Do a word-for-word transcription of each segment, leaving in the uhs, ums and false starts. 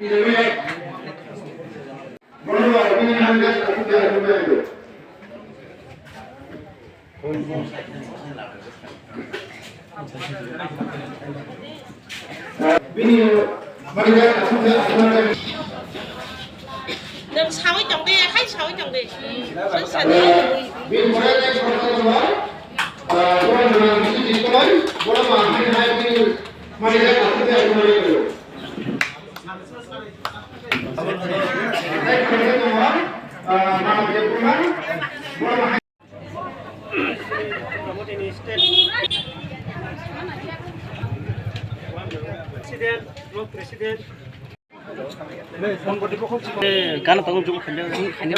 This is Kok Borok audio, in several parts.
Nwng sawi tong de, hai sawi tong de. Soi sa de. President, Block President. Gana tongo, jung khanya, jung khanya,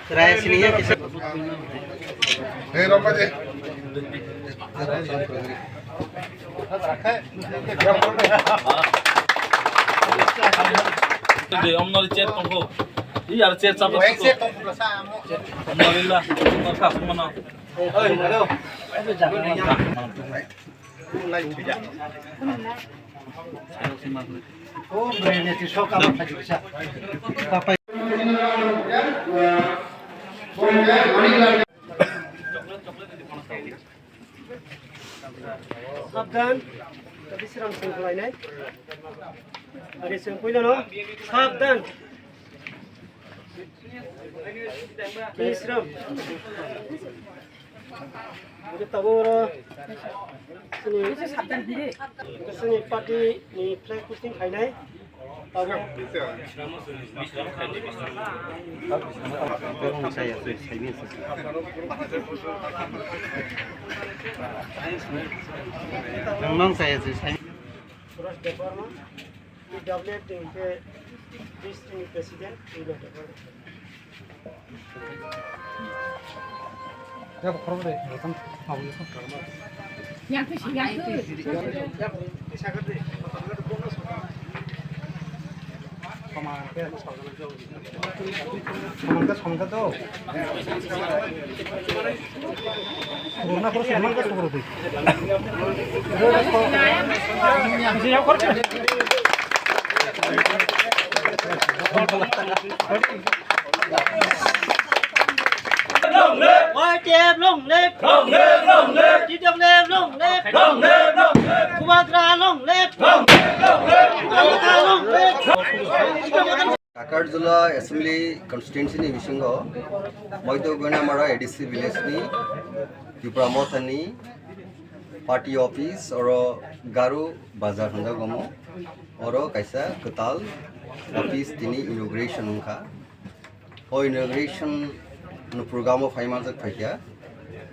Raya sini ya, kisa. Hei, Rama ji. De, omnori chair tongkho. I ar chair chapa. Omnori la, omnor khas mano. Oi, hello. Sabdan, tadi serang sengkhlainai. Hari sengkhui dano, sabdan. Isram. Tabuk oro chini, chini party ni flag hosting khainai. Tabuk. Nang saya sih, saya. Suresh Debbarma, P W F ni hwnkhe district ni president, P W F Debbarma. Long live! Y T F long live! Long live, long live! T W F long live! Long live, long live! Bubagra long live! Long live, long live! Bubagra long live! Takarjala Assembly Constituency ni bisingo Moito Goinamara A D C village ni Tipra Motha ni party office oro Garu Bazar hwnjago omo. Oro kaisa kwtal office tini inauguration wngkha. O inauguration no program o phaimanjak phaikha.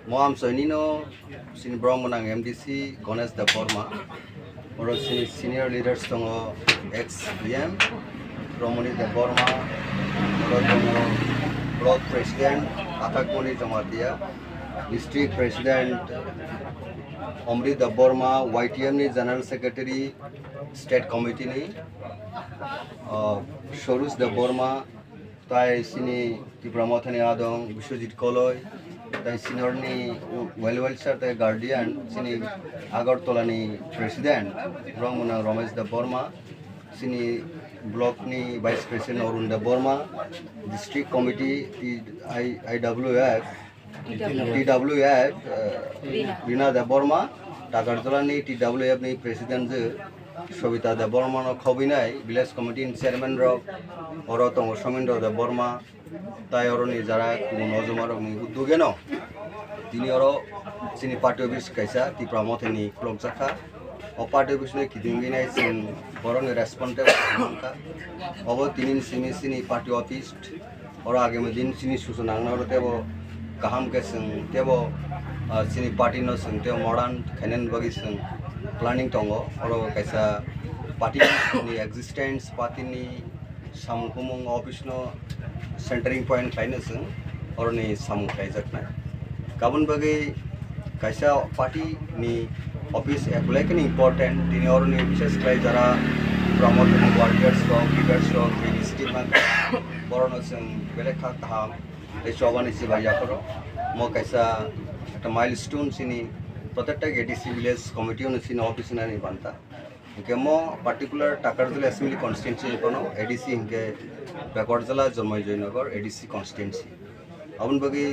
Mo amchoini no chini borok mwnang M D C Ganesh Debbarma, oro chini senior leaders tongo, ex E M Romoni Debbarma, oro tongo block president Athakmoni Jamatia, district president Omrit Debbarma, Y T M ni general secretary, state committee ni, ah, Sorus Debbarma, tai chini Tipra Mothani adong Biswajit Koloi, tai senior ni well welfare tai guardian chini Agartala ni president, borok mwnang Ramesh Debbarma, chini block ni vice president Arun Debbarma, district committee, I W F, T W F, eh, Rina Debbarma, Takarjala ni T W F ni president je Sobita Debbarma no khobinai, village committee ni chairman rok, oro tongo Somendra Debbarma, tai oro ni jara kubun ojoma rok ni uddogeno tini oro chini party office kaisa Tipra Motha ni khulokjakha. O party office no kitingwi nai chwng borok ni response tei wngkha. Obo tini ni simi chini party office. Oro agami din chini suchuna wngna oro tebo kaham khe chwng tebo, ah, chini party no chwng tebo modern khainani bagwi chwng planning tongo. Oro kaisa party ni existence, party ni samung humung office no centering point khlaino chwng oroni samung khlaijaknai. Kabun bagwi kaisa party ni office ekolai kheno important, tini oroni bises khlai jara promote workers rok, leaders rok, tini city man borokno chwng belai kha kaham tei chobani chibai yapharo. Mo kaisa ekta milestone chini, protected A D C village committee no chini office nani banta. Hingke mo particular Takarjala Assembly Constituency kono A D C hingke Bekorjala Jonmai Joynagar A D C constituency. Aboni bagwi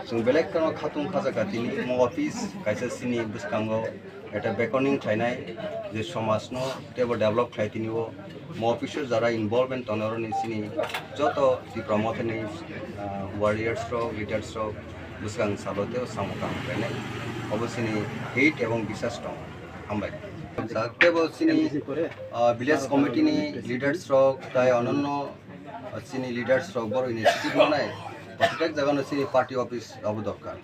chwng belai kheno khatung kha jaga tini mo office kaisa chini bwskango eta beckoning khlainai je somajno teibo develop khlai tini o mo office o jara involvement tongnai oroni chini joto Tipra Mothani, ah, warriors rok, leaders rok bwskang salo teibo samung tang khlainai obo chini hate ebong bisas tongo. Hambai. Teibo chini, ah, village committee ni leaders rok tai ononno, ah, chini leaders rok boro initiative manai protect jaga no chini party office obo dorkar.